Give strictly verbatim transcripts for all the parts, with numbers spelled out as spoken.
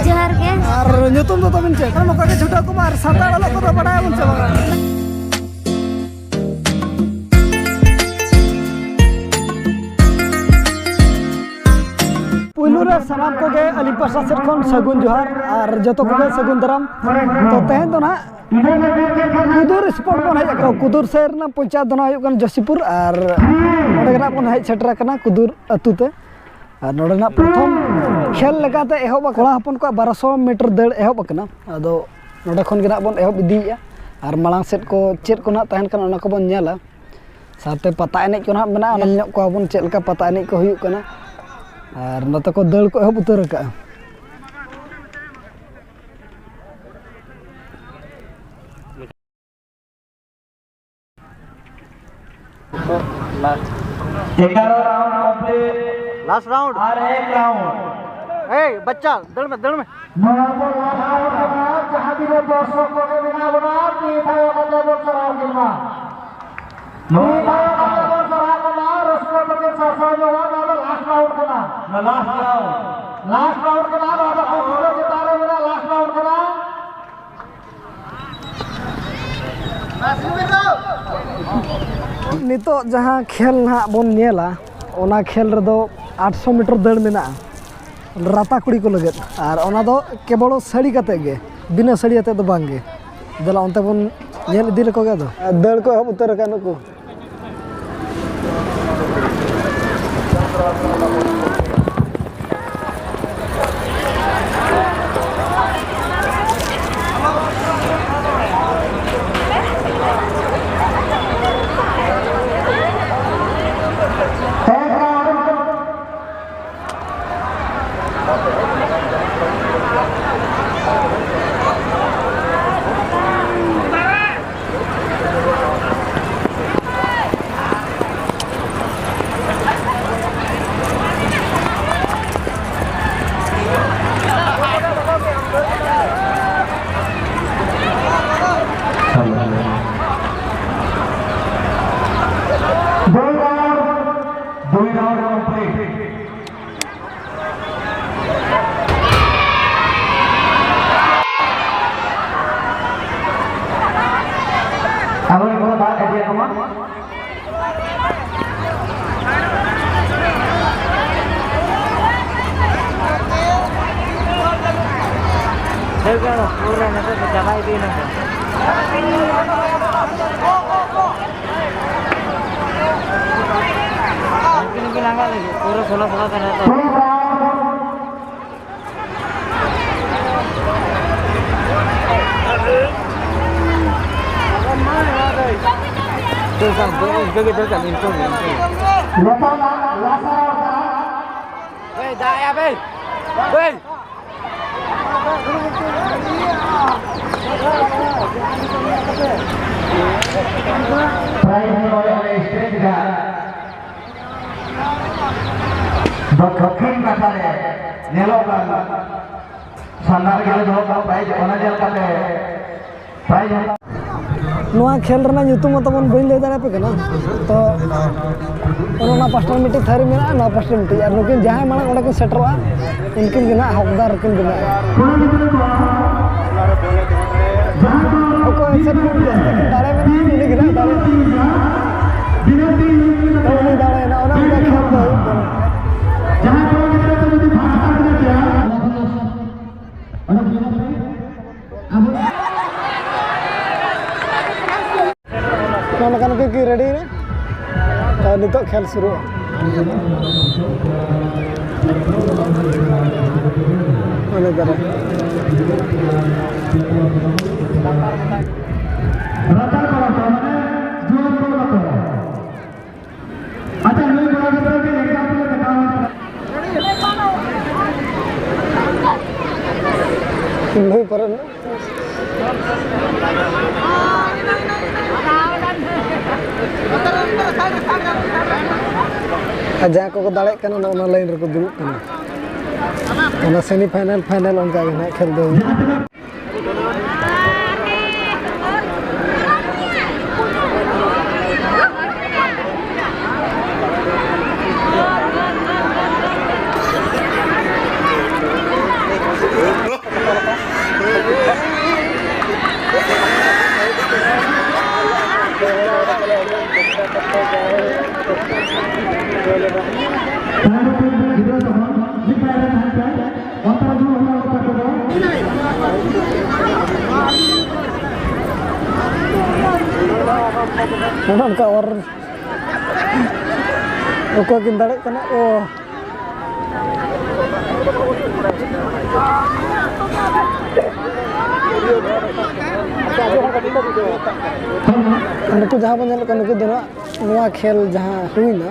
ᱡᱚᱦᱟᱨ ᱜᱮ᱾ ᱟᱨ ᱧᱩᱛᱩᱢ ᱫᱚ ᱛᱟᱵᱤᱱ ᱪᱮᱫ? ᱱᱚᱝᱠᱟ ᱜᱮ ᱪᱷᱩᱴᱟᱹᱣ ᱠᱚᱢᱟ ᱟᱨ ᱥᱟᱱᱛᱟᱲ ᱚᱞᱚᱜ ᱠᱚᱫᱚ ᱵᱟᱲᱟᱭᱟᱵᱚᱱ ᱥᱮ ᱵᱟᱝᱟ? ᱯᱩᱭᱞᱩ ᱨᱮ ᱥᱟᱱᱟᱢ ᱠᱚᱜᱮ ᱟᱹᱞᱤᱧ ᱯᱟᱦᱴᱟ ᱥᱮᱫ ᱠᱷᱚᱱ ᱥᱟᱹᱜᱩᱱ ᱡᱚᱦᱟᱨ ᱟᱨ ᱡᱚᱛᱚ ᱠᱚᱜᱮ ᱥᱟᱹᱜᱩᱱ ᱫᱟᱨᱟᱢ᱾ ᱛᱚ, ᱛᱮᱦᱮᱧ ᱫᱚ ᱱᱟᱦᱟᱜ ᱠᱩᱫᱩᱨ spot ᱵᱚᱱ ᱦᱮᱡ ᱟᱠᱟᱱᱟ᱾ ᱠᱩᱫᱩᱨ ᱥᱮᱫ ᱨᱮᱱᱟᱜ ᱯᱚᱧᱪᱟᱭᱮᱛ ᱫᱚ ᱱᱟᱦᱟᱜ ᱦᱩᱭᱩᱜ ᱠᱟᱱᱟ ᱡᱚᱥᱤᱯᱩᱨ, ᱟᱨ ᱱᱚᱸᱰᱮ ᱜᱮ ᱱᱟᱦᱟᱜ ᱵᱚᱱ ᱦᱮᱡ ᱥᱮᱴᱮᱨ ᱟᱠᱟᱱᱟ ᱠᱩᱫᱩᱨ ᱟᱹᱛᱩ ᱛᱮ᱾ ᱟᱨ ᱱᱚᱸᱰᱮ ᱱᱟᱦᱟᱜ ᱯᱨᱚᱛᱷᱚᱢ ᱠᱷᱮᱞ ᱞᱮᱠᱟᱛᱮ ᱮᱦᱚᱵ ᱟᱠᱟᱱᱟ᱾ ᱠᱚᱲᱟ ᱦᱚᱯᱚᱱ ᱠᱚᱣᱟᱜ ᱵᱟᱨᱚᱥᱚ ᱢᱤᱴᱟᱨ ᱫᱟᱹᱲ ᱮᱦᱚᱵ ᱟᱠᱟᱱᱟ᱾ ᱟᱫᱚ ᱱᱚᱸᱰᱮ ᱠᱷᱚᱱ ᱜᱮ ᱱᱟᱦᱟᱜ ᱵᱚᱱ ᱮᱦᱚᱵ ᱤᱫᱤᱭᱮᱫᱼᱟ, ᱟᱨ ᱢᱟᱲᱟᱝ ᱥᱮᱫ ᱠᱚ ᱪᱮᱫ ᱠᱚ ᱱᱟᱦᱟᱜ ᱛᱟᱦᱮᱱ ᱠᱟᱱᱟ, ᱚᱱᱟ ᱠᱚᱵᱚᱱ ᱧᱮᱞᱟ᱾ ᱥᱟᱶᱛᱮ ᱯᱟᱛᱟ ᱮᱱᱮᱡ ᱠᱚ ᱱᱟᱦᱟᱜ ᱢᱮᱱᱟᱜᱼᱟ, ᱧᱮᱞ ᱧᱚᱜ ᱠᱚᱣᱟ ᱵᱚᱱ ᱪᱮᱫ ᱞᱮᱠᱟ ᱯᱟᱛᱟ ᱮᱱᱮᱡ ᱠᱚ ᱦᱩᱭᱩᱜ ᱠᱟᱱᱟ᱾ ᱟᱨ ᱱᱚᱛᱮ ᱠᱚ ᱫᱟᱹᱲ ᱠᱚ ᱮᱦᱚᱵ ᱩᱛᱟᱹᱨ ᱟᱠᱟᱜᱼᱟ᱾ ग्यारह राउंड कंप्लीट। Last round. और एक राउंड। ए बच्चा, दड़ में, दड़ में। ᱱᱚᱣᱟ ᱫᱚ ᱞᱟᱦᱟ ᱨᱟᱣᱩᱱᱰ ᱠᱟᱱᱟ, ᱡᱟᱦᱟᱸ ᱛᱤᱱᱟᱹᱜ ᱫᱚᱨᱥᱚᱠ ᱠᱚᱜᱮ ᱢᱮᱱᱟᱜ ᱵᱚᱱᱟ, ᱛᱤ ᱛᱷᱟᱭᱚ ᱠᱟᱛᱮ ᱵᱚᱱ ᱥᱟᱨᱦᱟᱣ ᱠᱤᱱ ᱢᱟ᱾ ᱛᱤ ᱛᱷᱟᱭᱚ ᱠᱟᱛᱮ ᱵᱚᱱ ᱥᱟᱨᱦᱟᱣ ᱠᱤᱱ ᱢᱟ, ᱨᱟᱹᱥᱠᱟᱹ ᱛᱮᱠᱤᱱ ᱥᱟᱨᱥᱟᱣ ᱧᱚᱜᱼᱟ᱾ ᱱᱚᱣᱟ ᱫᱚ ᱞᱟᱥᱴ ᱨᱟᱣᱩᱱᱰ ᱠᱟᱱᱟ᱾ Last round. ᱞᱟᱥᱴ ᱨᱟᱣᱩᱱᱰ ᱠᱟᱱᱟ, ᱱᱚᱣᱟ ᱫᱚ ᱠᱚᱢᱯᱤᱭᱩᱴᱟᱨ ᱪᱮᱛᱟᱱ ᱨᱮ ᱢᱮᱱᱟᱜ ᱞᱟᱥᱴ ᱨᱟᱣᱩᱱᱰ ᱠᱟᱱᱟ᱾ ᱱᱤᱛᱚᱜ ᱡᱟᱦᱟᱸ ᱠᱷᱮᱞ ᱱᱟᱦᱟᱜ ᱵᱚᱱ ᱧᱮᱞᱟ, ᱚᱱᱟ ᱠᱷᱮᱞ ᱨᱮᱫᱚ ᱟᱴᱥᱚ ᱢᱤᱴᱟᱨ ᱫᱟᱹᱲ ᱢᱮᱱᱟᱜᱼᱟ᱾ ᱨᱟᱛᱟ ᱠᱩᱲᱤ ᱠᱚ ᱞᱟᱹᱜᱤᱫ, ᱟᱨ ᱚᱱᱟ ᱫᱚ ᱠᱮᱵᱚᱞ ᱥᱟᱹᱲᱤ ᱠᱟᱛᱮ ᱜᱮ, ᱵᱤᱱᱟᱹ ᱥᱟᱹᱲᱤ ᱟᱛᱮ ᱫᱚ ᱵᱟᱝ ᱜᱮ᱾ ᱫᱮᱞᱟ, ᱚᱱᱛᱮ ᱵᱚᱱ ᱧᱮᱞ ᱤᱫᱤ ᱞᱮᱠᱚ ᱜᱮ᱾ ᱟᱫᱚ ᱫᱟᱹᱲ ᱠᱚ ᱮᱦᱚᱵ ᱩᱛᱟᱹᱨ ᱟᱠᱟᱫ ᱱᱩᱠᱩ᱾ ᱟᱵᱚ ᱨᱮᱱ ᱠᱚ ᱫᱟᱜ ᱤᱫᱤᱭᱟᱠᱚ ᱢᱟ᱾ ᱴᱷᱤᱠ ᱜᱮᱭᱟ, ᱯᱩᱨᱟᱹ ᱱᱤᱛᱚᱜ ᱫᱚ ᱪᱟᱵᱟ ᱤᱫᱤᱭᱮᱱᱟ ᱠᱚ᱾ ᱩᱱᱠᱤᱱ ᱦᱚᱸᱠᱤᱱ ᱞᱟᱸᱜᱟ ᱞᱟᱹᱜᱤᱫ, ᱯᱩᱨᱟᱹ ᱥᱳᱞᱳ ᱥᱳᱞᱳ ᱛᱮ ᱱᱤᱛᱚᱜ᱾ ᱫᱟᱜ ᱮᱭᱟ ᱵᱮᱱ᱾ ᱵᱮᱱ᱾ ᱯᱨᱟᱭᱤᱡᱽ ᱫᱚ ᱱᱚᱰᱮ ᱥᱴᱮᱡᱽ ᱨᱮ ᱫᱚ ᱫᱚᱠᱠᱷᱤᱱ ᱯᱟᱦᱴᱟ ᱨᱮ ᱧᱮᱞᱚᱜ ᱠᱟᱱ ᱥᱟᱱᱫᱟᱨ ᱜᱮᱞᱮ ᱫᱚᱦᱚ ᱠᱟᱜ ᱯᱨᱟᱭᱤᱡᱽ, ᱚᱱᱟ ᱧᱮᱞ ᱠᱟᱛᱮ ᱯᱨᱟᱭᱤᱡᱽ ᱦᱟᱛᱟᱣ᱾ ᱱᱚᱣᱟ ᱠᱷᱮᱞ ᱨᱮᱱᱟᱜ ᱧᱩᱛᱩᱢ ᱢᱟᱛᱚ ᱵᱚᱱ ᱵᱟᱹᱧ ᱞᱟᱹᱭ ᱫᱟᱲᱮᱭᱟᱯᱮ ᱠᱟᱱᱟ, ᱛᱚ ᱚᱱᱟ ᱯᱟᱥᱴᱟ ᱨᱮ ᱢᱤᱫᱴᱤᱡ ᱛᱷᱟᱹᱨᱤ ᱢᱮᱱᱟᱜᱼᱟ, ᱱᱚᱣᱟ ᱯᱟᱥᱴᱟ ᱨᱮ ᱢᱤᱫᱴᱤᱡ, ᱟᱨ ᱱᱩᱠᱤᱱ ᱡᱟᱦᱟᱸᱭ ᱢᱟᱲᱟᱝ ᱚᱸᱰᱮ ᱠᱤᱱ ᱥᱮᱴᱮᱨᱚᱜᱼᱟ, ᱩᱱᱠᱤᱱ ᱜᱮ ᱱᱟᱦᱟᱜ ᱦᱚᱠᱫᱟᱨ ᱠᱤᱱ ᱵᱮᱱᱟᱜᱼᱟ᱾ ᱚᱠᱚᱭ ᱥᱮᱫ ᱠᱷᱚᱱ ᱡᱟᱹᱥᱛᱤ ᱠᱷᱚᱱ ᱫᱟᱲᱮ ᱢᱮᱱᱟᱜᱼᱟ, ᱩᱱᱤ ᱜᱮ ᱱᱟᱦᱟᱜ ᱫᱟᱲᱮ᱾ ᱛᱚ ᱩᱱᱤ ᱫᱟᱲᱮᱭᱮᱱᱟ, ᱚᱱᱮ ᱚᱱᱠᱟ ᱠᱷᱮᱞ ᱫᱚ ᱦᱩᱭᱩᱜ ᱠᱟᱱᱟ᱾ ᱱᱚᱜᱼᱚ ᱱᱚᱝᱠᱟ ᱱᱩᱠᱩ ᱠᱤ ᱨᱮᱰᱤᱭᱮᱱᱟ? ᱛᱚ ᱱᱤᱛᱚᱜ ᱠᱷᱮᱞ ᱥᱩᱨᱩᱜᱼᱟ᱾ ᱚᱱᱮ ᱫᱟᱨᱮ᱾ ᱟᱪᱪᱷᱟ, ᱱᱩᱭ ᱠᱚᱲᱟ ᱜᱤᱫᱽᱨᱟᱹ ᱜᱮ example ᱞᱮ ᱫᱮᱠᱷᱟᱣ ᱟᱵᱚᱱ ᱠᱟᱱᱟ᱾ ᱱᱩᱭ ᱯᱚᱨᱮ ᱨᱮᱱᱟᱜ᱾ ᱟᱨ ᱡᱟᱦᱟᱸᱭ ᱠᱚᱠᱚ ᱫᱟᱲᱮᱭᱟᱜ ᱠᱟᱱᱟ, ᱚᱱᱟ, ᱚᱱᱟ line ᱨᱮᱠᱚ ᱫᱩᱲᱩᱵ ᱠᱟᱱᱟ᱾ ᱚᱱᱟ semi final, final ᱚᱱᱠᱟ ᱜᱮ ᱱᱟᱦᱟᱜ ᱠᱷᱮᱞ ᱫᱚ ᱦᱩᱭᱩᱜᱼᱟ᱾ ᱛᱟᱭᱚᱢ ᱨᱮ ᱜᱤᱫᱽᱨᱟᱹ ᱛᱟᱵᱚᱱ, ᱢᱤᱫ ᱯᱟᱭᱨᱟ ᱛᱟᱦᱮᱱ ᱯᱮ᱾ ᱚᱱᱛᱮ ᱨᱮ ᱫᱩᱲᱩᱵ ᱦᱩᱭᱩᱜᱼᱟ, ᱚᱱᱛᱮ ᱨᱮᱫᱚ᱾ ᱚᱱᱮ ᱚᱱᱠᱟ ᱚᱨ ᱚᱠᱚᱭ ᱠᱤᱱ ᱫᱟᱲᱮᱜ ᱠᱟᱱᱟ᱾ ᱚ᱾ ᱱᱩᱠᱩ ᱡᱟᱦᱟᱸ ᱵᱚᱱ ᱧᱮᱞᱮᱫ ᱠᱚᱣᱟ, ᱱᱩᱠᱩ ᱫᱚ ᱱᱟᱜ ᱱᱚᱣᱟ ᱠᱷᱮᱞ ᱡᱟᱦᱟᱸ ᱦᱩᱭᱱᱟ,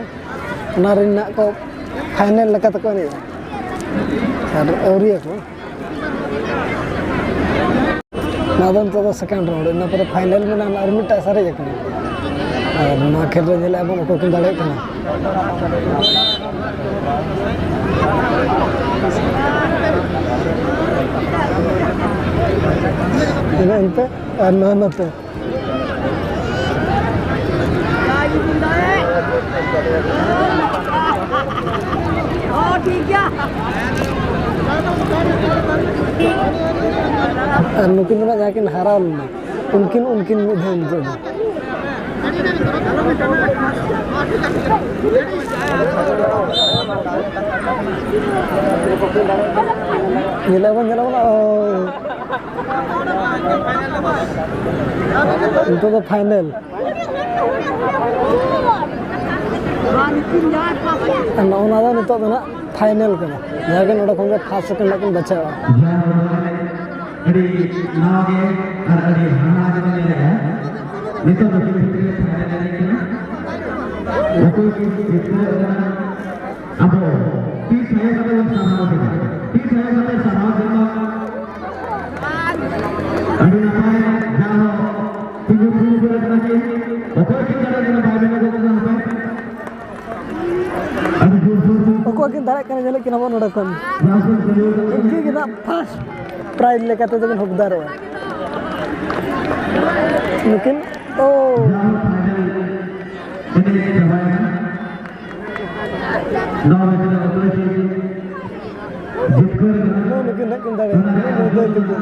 ᱚᱱᱟ ᱨᱮᱱᱟᱜ ᱠᱚ ᱯᱷᱟᱭᱱᱮᱞ ᱞᱮᱠᱟ ᱛᱮᱠᱚ ᱮᱱᱮᱡᱼᱟ᱾ ᱟᱨ ᱟᱹᱣᱨᱤᱭᱟᱠᱚ᱾ ᱱᱚᱣᱟ ᱫᱚ ᱱᱤᱛᱚᱜ ᱫᱚ ᱥᱮᱠᱮᱱᱰ ᱨᱟᱣᱩᱱᱰ, ᱤᱱᱟᱹ ᱯᱚᱨᱮ ᱯᱷᱟᱭᱱᱮᱞ ᱢᱮᱱᱟᱜᱼᱟ, ᱟᱨ ᱢᱤᱫᱴᱟᱝ ᱥᱟᱨᱮᱡ ᱟᱠᱟᱱᱟ᱾ ᱟᱨ ᱱᱚᱣᱟ ᱠᱷᱮᱞ ᱨᱮ ᱧᱮᱞᱮᱫᱼᱟ ᱵᱚᱱ ᱚᱠᱚᱭ ᱠᱤᱱ ᱫᱟᱲᱮᱭᱟᱜ ᱠᱟᱱᱟ᱾ ᱤᱱᱟᱹ ᱮᱱᱛᱮ ᱟᱨ ᱱᱚᱣᱟ ᱱᱚᱛᱮ᱾ ᱟᱨ ᱱᱩᱠᱤᱱ ᱫᱚ ᱱᱟᱜ ᱡᱟᱦᱟᱸ ᱠᱤᱱ ᱦᱟᱨᱟᱣ ᱞᱮᱱᱟ, ᱩᱱᱠᱤᱱ, ᱩᱱᱠᱤᱱ ᱢᱤᱫ ᱫᱷᱟᱣ ᱱᱤᱛᱚᱜ ᱫᱚ᱾ ᱧᱮᱞ ᱟᱵᱚᱱ, ᱧᱮᱞ ᱟᱵᱚᱱ, ᱳᱭ᱾ ᱱᱤᱛᱚᱜ ᱫᱚ ᱯᱷᱟᱭᱱᱮᱞ᱾ ᱟᱨ ᱱᱚᱜᱼᱚ ᱱᱚᱣᱟ ᱫᱚ ᱱᱤᱛᱚᱜ ᱫᱚ ᱱᱟᱜ ᱯᱷᱟᱭᱱᱮᱞ ᱠᱟᱱᱟ, ᱡᱟᱦᱟᱸ ᱜᱮ ᱱᱚᱰᱮ ᱠᱷᱚᱱ ᱜᱮ ᱯᱷᱟᱥᱴ ᱥᱮᱠᱮᱱᱰ ᱱᱟᱜ ᱠᱤᱱ ᱵᱟᱪᱷᱟᱣᱟ᱾ ᱡᱟᱦᱟᱸ ᱫᱚ ᱟᱹᱰᱤ ᱱᱟᱣᱟ ᱜᱮ ᱟᱨ ᱟᱹᱰᱤ ᱦᱟᱦᱟᱲᱟ ᱜᱮ ᱧᱮᱞᱮᱜᱼᱟ᱾ ᱱᱤᱛᱚᱜ ᱫᱚ ᱠᱤᱱ ᱵᱷᱤᱛᱨᱤ ᱨᱮ ᱯᱷᱟᱭᱱᱮᱞ ᱮᱱᱮᱡ ᱠᱟᱱᱟ᱾ ᱚᱠᱚᱭ ᱠᱤᱱ ᱡᱤᱛᱠᱟᱹᱨ ᱠᱟᱱᱟ? ᱟᱵᱚ ᱛᱤ ᱛᱷᱟᱭᱚ ᱠᱟᱛᱮ ᱵᱚᱱ ᱥᱟᱨᱦᱟᱣ ᱠᱤᱱᱟ᱾ ᱛᱤ ᱛᱷᱟᱭᱚ ᱠᱟᱛᱮ ᱥᱟᱨᱦᱟᱣ ᱠᱤᱱᱟ᱾ ᱟᱹᱰᱤ ᱱᱟᱯᱟᱭ, ᱡᱟᱦᱟᱸ ᱛᱤᱸᱜᱩ ᱛᱷᱤᱨ ᱩᱛᱟᱹᱨ ᱟᱠᱟᱱᱟ ᱠᱤᱱ᱾ ᱚᱠᱚᱭ ᱠᱤᱱ ᱫᱟᱲᱮᱭᱟᱜ ᱠᱟᱱᱟ, ᱵᱟᱭ ᱢᱮᱱᱚᱜᱚᱜ ᱠᱟᱱᱟ, ᱦᱟᱯᱮ᱾ ᱟᱹᱰᱤ ᱡᱳᱨ ᱡᱳᱨ ᱛᱮ᱾ ᱚᱠᱚᱭ ᱠᱤᱱ ᱫᱟᱲᱮᱭᱟᱜ ᱠᱟᱱᱟ, ᱧᱮᱞᱮᱫ ᱠᱤᱱᱟ ᱵᱚᱱ ᱱᱚᱰᱮ ᱠᱷᱚᱱ᱾ ᱡᱟᱦᱟᱸ ᱥᱮᱫ ᱠᱷᱮᱞᱳᱰ ᱩᱱᱠᱤᱱ ᱜᱮ ᱱᱟᱜ ᱯᱷᱟᱥᱴ ᱯᱨᱟᱭᱤᱡᱽ ᱞᱮᱠᱟ ᱛᱮᱫᱚ ᱵᱚᱱ ᱦᱚᱠᱫᱟᱨᱚᱜᱼᱟ᱾ ᱱᱩᱠᱤᱱ, ᱳ᱾ ᱡᱟᱦᱟᱸ ᱯᱷᱟᱭᱱᱮᱞ ᱮᱱᱮᱡ ᱪᱟᱵᱟᱭᱮᱱᱟ᱾ ᱱᱚᱣᱟ ᱢᱮᱪ ᱨᱮ ᱚᱠᱚᱭ ᱠᱤᱱ ᱡᱤᱛᱠᱟᱹᱨ ᱠᱟᱱᱟ? ᱱᱚᱜᱼᱚ ᱱᱩᱠᱤᱱ ᱱᱟᱜ ᱠᱤᱱ ᱫᱟᱲᱮᱭᱟᱜᱼᱟ᱾ ᱱᱚᱣᱟ ᱫᱚ ᱱᱩᱠᱤᱱ᱾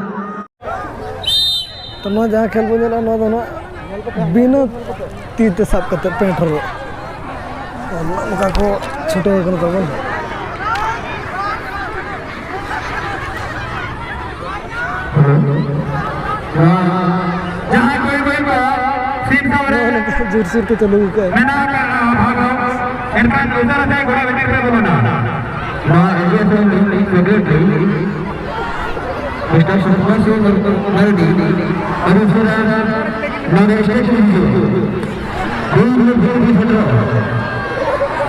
ᱛᱚ, ᱱᱚᱣᱟ ᱡᱟᱦᱟᱸ ᱠᱷᱮᱞ ᱵᱚᱱ ᱧᱮᱞᱟ, ᱱᱚᱣᱟ ᱫᱚ ᱱᱟᱜ ᱵᱤᱱᱟᱹ ᱛᱤ ᱛᱮ ᱥᱟᱵ ᱠᱟᱛᱮ ᱯᱮᱱᱴ ᱦᱚᱨᱚᱜ᱾ ᱱᱚᱜᱼᱚ ᱱᱚᱝᱠᱟ ᱠᱚ ᱪᱷᱩᱴᱟᱹᱣ ᱟᱠᱟᱱᱟ ᱛᱟᱵᱚᱱ᱾ ᱡᱟᱦᱟᱸᱭ ᱠᱚ ᱮᱱᱮᱡ ᱠᱚ ᱥᱤᱢ ᱥᱟᱶ ᱨᱮ ᱱᱚᱜᱼᱚ ᱱᱚᱝᱠᱟ ᱡᱳᱨᱥᱳᱨ ᱠᱚ ᱪᱟᱹᱞᱩ ᱟᱠᱟᱫᱼᱟ᱾ ᱢᱮᱱᱟᱜ ᱟᱠᱟᱫ ᱵᱷᱟᱜᱽ, ᱮᱱᱠᱷᱟᱱ ᱩᱥᱟᱹᱨᱟ ᱛᱮ ᱜᱚᱲᱟ ᱵᱷᱤᱛᱤᱨ ᱨᱮ ᱵᱚᱞᱚᱱᱟ᱾ ᱱᱚᱣᱟ ᱮᱥᱳᱥᱤᱭᱮᱥᱚᱱ ᱨᱤᱱᱤᱡ ᱥᱮᱠᱨᱮᱴᱟᱨᱤ ᱢᱤᱥᱴᱟᱨ ᱥᱩᱠᱢᱟ ᱥᱤᱝ ᱢᱟᱨᱰᱤ ᱟᱹᱰᱤ ᱩᱥᱟᱹᱨᱟ ᱱᱚᱰᱮ ᱥᱴᱮᱡ ᱨᱮ ᱦᱤᱡᱩᱜᱼᱟ᱾